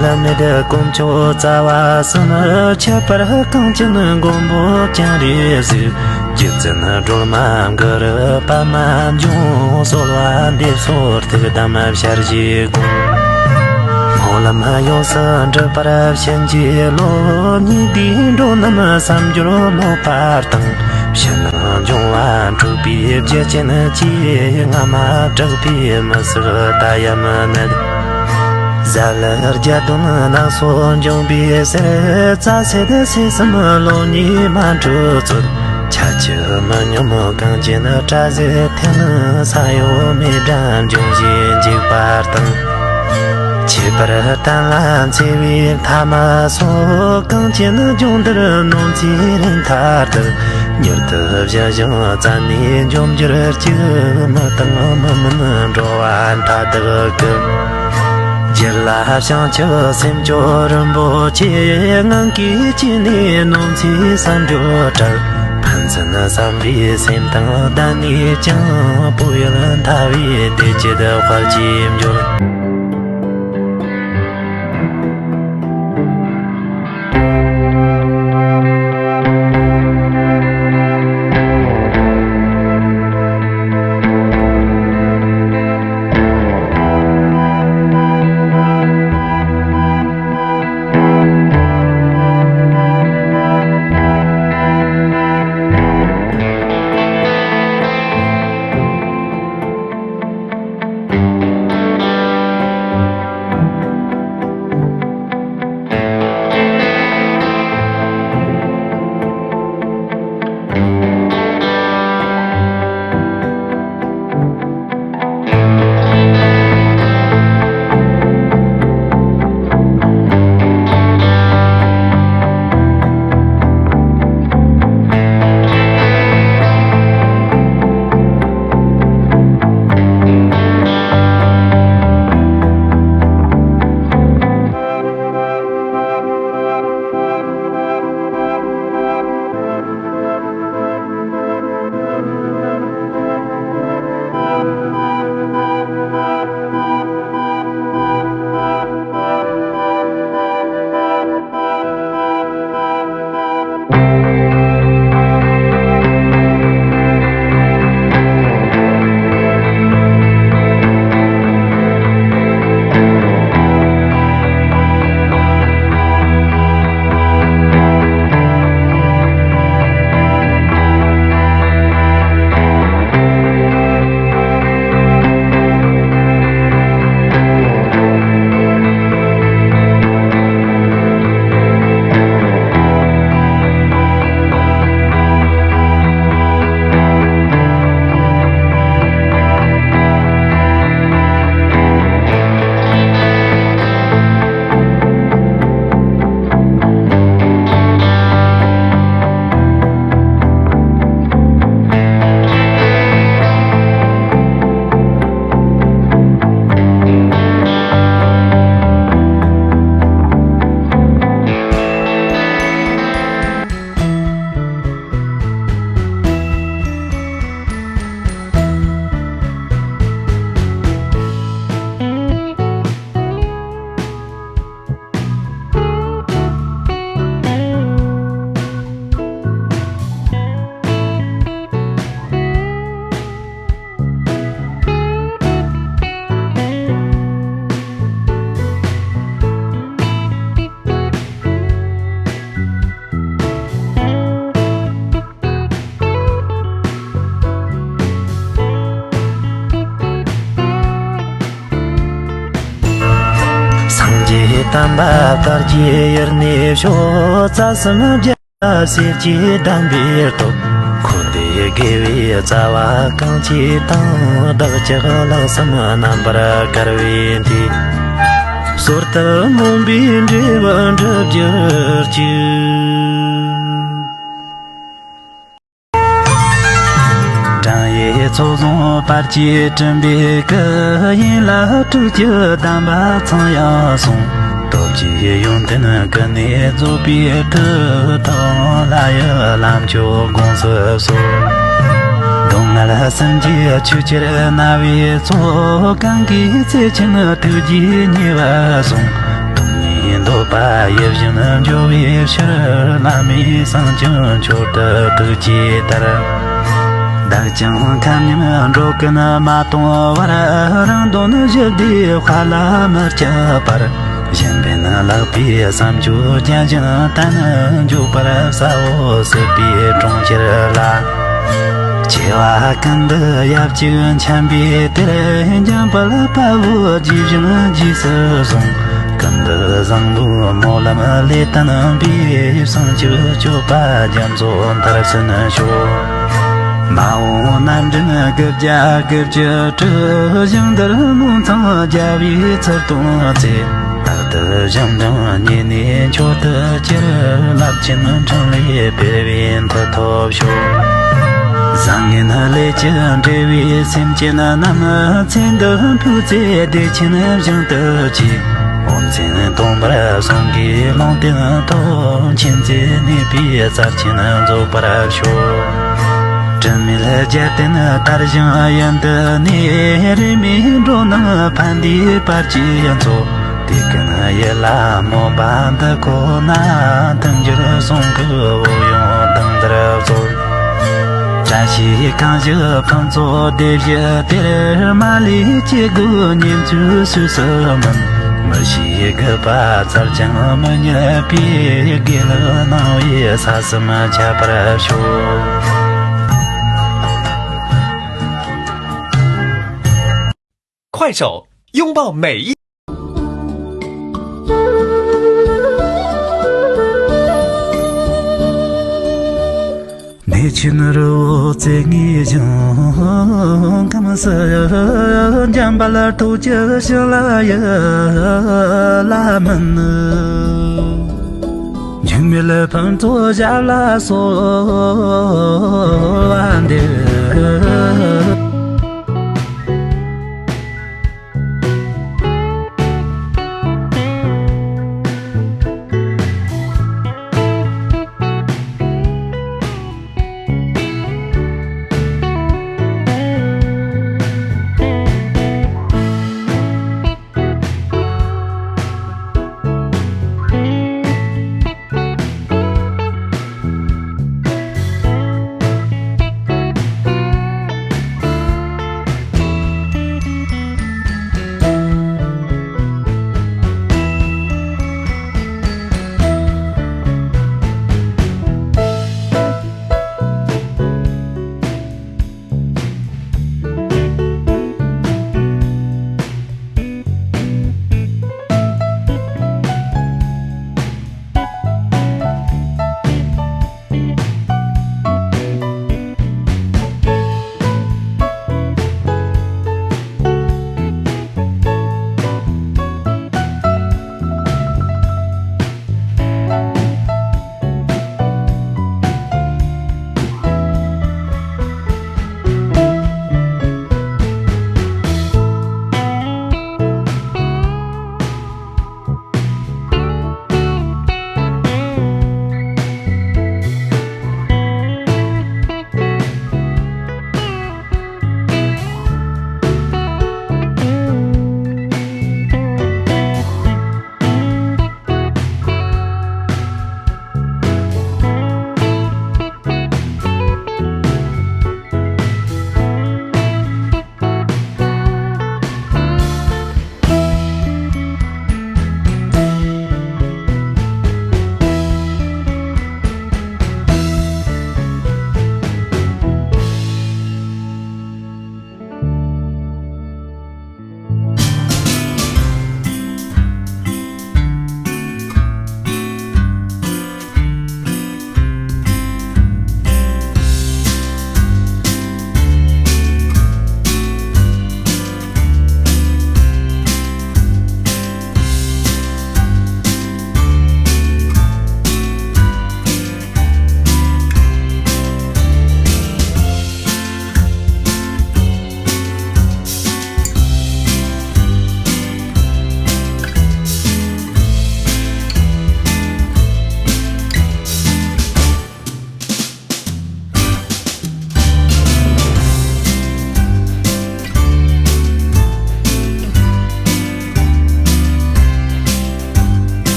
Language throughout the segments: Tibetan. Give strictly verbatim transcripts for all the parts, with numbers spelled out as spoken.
བླ་མེད་དཀོན་མཆོག་རྩ་བ་གསུམ། ཁྱད་པར་གངས་ཅན་མགོན་པོ་སྤྱན་རས་གཟིགས། རྗེ་བཙུན་སྒྲོལ་མ་གུ་རུ་པདྨ་འབྱུང་། གསོལ་བ་འདེབས་སོ་ཐུགས་དམ་ཞལ་བཞེས་དགོངས། སྨོན་ལམ་ཡོངས་སུ་འགྲུབ་པར་བྱིན་གྱིས་རློབས། ཉེ་དུའི་འགྲོ་རྣམས་བསམ་སྦྱོར་ནོར་བ་དང་། ཕྱི་ནང་འབྱུང་བ་འཁྲུགས་པའི་རྒྱུ་རྐྱེན་གྱིས། སྔ་མ་དྲག་པོས་མི་སྲིད་ད་ཡང་མི་ནུས། གཟའ་ལྷག་བརྒྱད་སྟོན་ནགས་སོགས་འབྱུང་པའི་ཟེར། རྩྭ་སེར་སེར་གསུམ་ལོ་གཉིས་མ་འཁྲུགས་ཚུལ། ཆ་ཆུ་མི་སྙོམས་གངས་ཅན་སྤྲ་ཟིག་འཐེན། ས་གཡོ་མེ་འདྲ་འབྱུང་བཞིན་འཇིགས་པ་དང་། ཁྱད་པར་གཏན་ལ་འཚེ་བའི་མཐའ་མ་སོགས། གངས་ཅན་ལྗོངས་འདིར་ནོར་འཚེའི་རིམ་མཐའ་དག། མྱུར་དུ་ཞི་ཞིང་བཙན་ནས་འཇོམས་གྱུར་ཅིག། མི་དང་མི་མིན་འགྲོ་བ་མཐའ་དག་གི། རྒྱུད་ལ་བྱང་ཆུབ་སེམས་མཆོག་རིན་པོ་ཆེ། ངང་གིས་བསྐྱེད་ནས་ནོར་འཚེའི་བསམ་སྦྱོར་བྲལ། ཕན་ཚུན་བསམ་པའི་སེམས་དང་ལྡན་ནས་ཀྱང་། བོད་ཡུལ་མཐའ་བའི་བདེ་སྐྱིད་དཔལ་གྱིས་འབྱོར། སངས་རྒྱས་བསྟན་པ་དར་རྒྱས་ཡུལ་ནས་ཕྱོགས། རྩ་གསུམ་རྒྱལ་སྲས་ཀྱི་གདན་པའི་སྟོབས། འཁོར་འདས་དགེ་བའི་རྩ་བ་གང་བྱས་དང་། བདག་ཅག་ལྷག་བསམ་རྣམ་པར་དཀར་བའི་མཐུས། ཟོར་ལྟར་སྨོན་པའི་འབྲས་བུ་འགྲུབ་གྱུར་ཅིག། དྲན་ཡས་ཚོགས་བཟུང་བར་གྱིས་བསྐྲུན་པའི་སྐུ། ཡིན་ལ་སྤྲུལ་གྱི་གདམས་པ་ཚངས་དབྱངས་གསུང་། སྟོབས་ཀྱི་ཡོན་ཏན་ཀུན་ནས་རྫོགས་པའི་མཐུ། ཐུབ་དབང་ལྷ་ཡི་ལམ་མཆོག་དགོངས་སུ་གསོལ། སྡུག་བསྔལ་སེམས་ཀྱི་ཆོས་ཕྱིར་མནར་བའི་ཚོགས། གང་གིས་བརྩེ་ཆེན་ཐུགས་རྗེའི་ཉེས་པ་བསྲུང་། སྡུག་བསྔལ་ ཐོབ་པ་ཡིད་བཞིན་འཇོ་བའི་ཕྱིར། བླ་མའི་གསུང་ཀྱང་མཆོག་ཏུ་ཐུགས་བསྐྱེད་ལྟར། བདག་ཀྱང་ཁམས་མཉམ་འགྲོ་ཀུན་མ་གཏོང་བར། རང་དོན་ཞི་བདེའི་དཔལ་ལ་མི་སྐྱིད་པར། གཞན་ཕན་བརླག་པའི་བསམ་སྤྱོད་ཅན་བཞིན་གཏན་འཇོག་པར་བྱའོ། སྲིད་པའི་གྲོང་ཁྱེར་ལ། སྐྱེ་བ་ཀུན་ཏུ་ཡབ་གཅིག་འཆམ་པའི་དེར། འཇམ་དཔལ་དཔའ་བོས་རྗེས་བཞིན་རྗེས་སུ་བཟུང་། ཀུན་ཏུ་བཟང་པོའི་སྨོན་ལམ་ལས་བརྟན་པའི། བྱང་ཆུབ་སྤྱོད་པ་རྒྱ་མཚོ་མཐར་ཕྱིན་ཤོག། མ་འོངས་རྣམ་འདྲེན་དགུ་བརྒྱ་དགུ་བཅུ་དྲུག། ཞིང་འདིར་མང་ཚང་རྒྱལ་བའི་ཚུལ་སྟོན་ཚེ། རྟག་ཏུ་ཞིང་འབྲིང་ཉེ་གནས་མཆོག་ཏུ་གྱུར། རླབས་ཆེན་འཕྲིན་ལས་འཕེལ་བའི་མཐུ་ཐོབ་ཤོག། བཟང་ངན་ལས་ཀྱི་འབྲེལ་བའི་སེམས་ཅན་རྣམས། ཚེ་འདི་འཕོས་ཚེ་བདེ་ཆེན་ཞིང་དུ་སྐྱེ། དབང་མཚན་སྟོང་པར་གསུང་གིས་ལུང་བསྟན་ཐོབ། མཁྱེན་བརྩེ་ནུས་པའི་རྩལ་ཆེན་རྫོགས་པར་ཤོག། དྲི་མེད་རྒྱལ་བསྟན་དར་ཞིང་ཡུན་དུ་གནས། རིས་མེད་འགྲོ་རྣམས་ཕན་བདེའི་བར་གྱི་མཚོ། དེ་ཀུན་ཡིད་ལ་སྨོན་པ་འདི་ཁོ་ན། མཐུན་འགྱུར་གསུང་གི་འོད་ཡོན་དང་འདིར་སྩོལ། བཀྲ་ཤིས་གང་བཞུགས་ཕུན་ཚོགས་སྡེ་བཞི་དེར། མ་ལུས་སྐྱེ་དགུའི་ཉེས་མཆོག་སོས་སུ་མིན། མི་ཤེས་རྒུད་པ་བཙལ་ཀྱང་མི་རྙེད་པའི། དགེ་ལེགས་སྣང་བས་ས་གསུམ་ཁྱབ་པར་ཤོག། 快手，拥抱每一 གནས་ཆེན་རི་བོ་རྩེ་ལྔའི་ཞིང་ཁམས་སུ། འཇམ་དཔལ་རྡོ་རྗེ་ཞི་ལ་ཡི་བླ་མ་ནི། འཇིགས་མེད་ཕུན་ཚོགས་ཞབས་ལ་གསོལ་བ་འདེབས།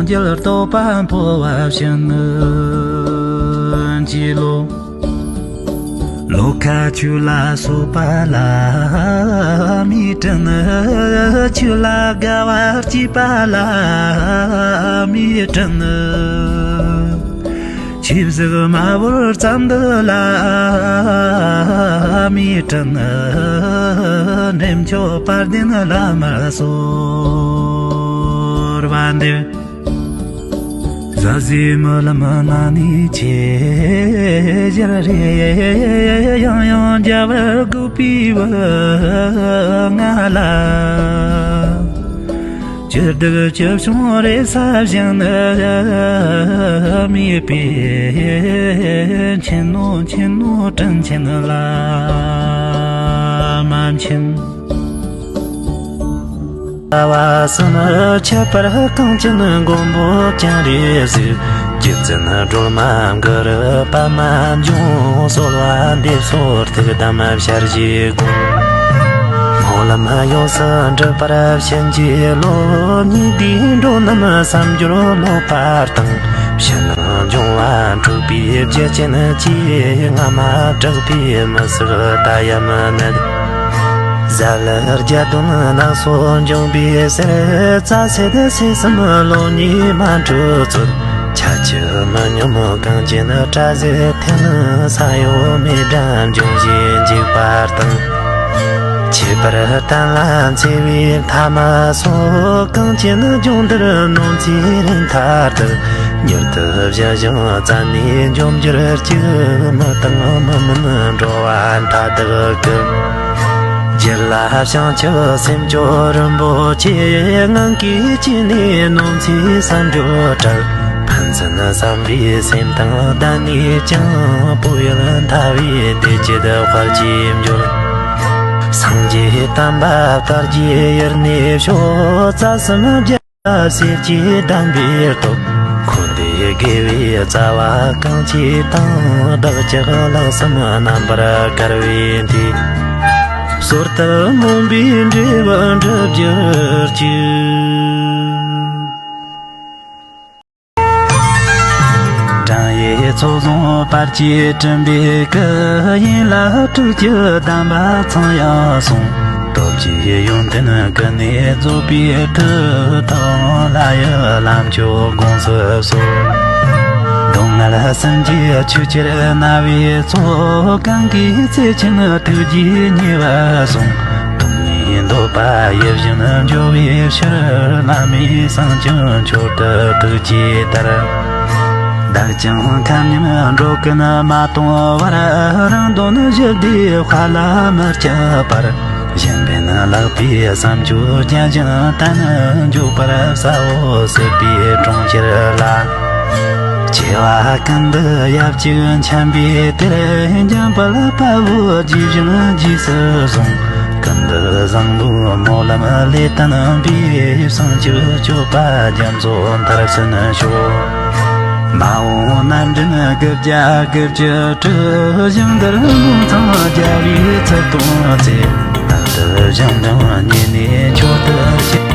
རྒྱལ་རྟོགས་པ་འཕོ་བ་བྱིན་གྱིས་རློབས། ལོ་ཁ་ཆུ་ལ་སོགས་པ་ལ་མི་དྲན། ཆུ་ལ་དགའ་བ་སྐྱེས་པ་ལ་མི་དྲན། ཆུ་ཟིག་མ་བོར་ཙམ་འདི་ལ་མི་དྲན། འདྲེན་མཆོག་དཔལ་ལྡན་བླ་མར་གསོལ་བ་འདེབས། ཟ་ཟིའི་རྨི་ལམ་ནང་ནས་ཆེས་ཞལ་རས། ཡང་ཡང་མཇལ་བར་སྒུག་པའི་བུ་ང་ལ། སྤྱི་སྡུག་སྤྱི་བྱུང་རེ་ས་བཞིན་དུ་རྨིས་པའི་མཁྱེན་ནོ་མཁྱེན་ནོ་དྲིན་ཆེན་བླ་མ་མཁྱེན། ལྟ་བ་གསུམ་ཁྱད་པར་གངས་ཅན་མགོན་པོ་བྱང་རིས་གཟིགས། རྗེ་བཙུན་སྒྲོལ་མ་གུ་རུ་པདྨ་འབྱུང་། གསོལ་བ་འདེབས་སོ་ཐུགས་དམ་ཞལ་བཞེས་དགོངས། སྨོན་ལམ་ཡོངས་སུ་འགྲུབ་པར་བྱིན་གྱིས་རློབས། ཉེ་དུའི་འགྲོ་རྣམས་བསམ་སྦྱོར་ལོག་པ་དང་། ཕྱི་ནང་སྦྱོང་བ་འཁྲུགས་པའི་རྒྱུ་རྐྱེན་གྱིས། སྔ་མ་དྲག་པས་མི་བསགས་ད་ཡང་མི་ནད། གཟའ་ལྷག་བརྒྱད་སྟོན་ནག་སོགས་འབྱུང་བའི་ཟེར། རྩ་སེ་ད་སེ་གསུམ་ལོ་གཉིས་མ་འཁྲུགས་ཚུལ། ཆ་ཆུ་མི་སྙོམས་གངས་ཅན་བཀྲ་ཟེར་འཐེན། ས་གཡོ་མེ་འགྲམ་འབྱུང་བཞིའི་འཇིགས་པ་དང་། ཁྱད་པར་གཏན་ལ་འཚེ་བའི་མཐའ་མ་སོགས། གངས་ཅན་ལྗོངས་འདིར་ནོར་འཚེའི་རིམ་མཐའ་ལྟར། མྱུར་དུ་བཞི་ཞིང་རྩ་ནས་འཇོམས་གྱུར་ཅིག། མི་དང་མི་མིན་འགྲོ་བ་མཐའ་དག་གི། རྒྱུད་ལ་བྱང་ཆུབ་སེམས་མཆོག་རིན་པོ་ཆེ། ངང་གིས་བཅས་ནས་ནོར་འཚེའི་སམ་སྦྱོར་བྲལ། ཕན་ཚུན་བསམ་པའི་སེམས་དང་ལྡན་ནས་ཀྱང་། བོད་ཡུལ་མཐའ་བའི་བདེ་སྐྱིད་དཔལ་གྱིས་འབྱོར། སངས་རྒྱས་བསྟན་པ་དར་རྒྱས་ཡུལ་ནས་ཕྱོགས། རྩ་གསུམ་རྒྱལ་བ་སྲས་ཀྱི་བསྟན་པའི་སྟོབས། འཁོར་འདས་དགེ་བའི་རྩ་བ་གང་ཆེ་དང་། བདག་ཅག་ལྷག་བསམ་རྣམ་པར་དཀར་བའི་མཐུས། ཟོར་ལྟར་སྨོན་པའི་འབྲས་བུ་འགྲུབ་གྱུར་ཅིག། སྒྲ་ཡི་ཚོགས་བཟུང་བར་གྱིས་བསྐྲུན་པའི་སྐུ། ཡིན་ལ་སྤྲུལ་གྱི་གདམས་པ་ཚངས་དབྱངས་གསུང་། སྟོབས་ཀྱི་ཡོན་ཏན་ཀུན་ནས་རྫོགས་པའི་མཐུ། ཐུབ་དབང་ལྷ་ཡི་ལམ་མཆོག་དགོངས་སུ་གསོལ། སྡུག་བསྔལ་སེམས་ཀྱི་ཆོས་ཕྱིར་མནར་བའི་ཚོགས། གང་གིས་བརྩེ་ཆེན་ཐུགས་རྗེས་ཉེས་པ་བསྲུང་། སྡུག་བསྔལ་འདོད་པ་ཡིད་བཞིན་འཇོ་བའི་ཕྱིར། བླ་མའི་གསང་ཆེན་མཆོག་ཏུ་ཐུགས་བསྐྱེད་དར། བདག་ཀྱང་ཁམས་ཉམས་འགྲོ་ཀུན་མ་སྟོངས་བར། རང་དོན་ཞི་བདེའི་དཔལ་ལ་མི་སྐྱིད་པར། གཞན་ཕན་བརླག་པའི་བསམ་སྤྱོད་བརྒྱ་བཞིན་བསྟན། འཇུག་པར་ཟ་འོག་སྲིད་པའི་གྲོང་ཁྱེར་ལ། སྐྱེ་བ་ཀུན་ཏུ་ཡབ་གཅིག་འཁྱམས་པའི་དེར། འཇམ་དཔལ་དཔའ་བོས་རྗེས་བཞིན་རྗེས་སུ་བཟུང་། ཀུན་ཏུ་བཟང་པོའི་སྨོན་ལམ་ལས་བརྟན་པའི། བྱང་ཆུབ་སྤྱོད་པ་རྒྱ་མཚོ་མཐར་ཕྱིན་ཤོག། མ་འོངས་རྣམ་འདྲེན་དགུ་བརྒྱ་དགུ་བཅུ་དྲུག། ཞིང་འདིར་མང་ཚང་རྒྱལ་བའི་ཚུལ་སྟོན་ཚེ། རྟག་ཏུ་ཞིང་འབྲིང་ཉེ་གནས་མཆོག་ཏུ་སྐྱེ།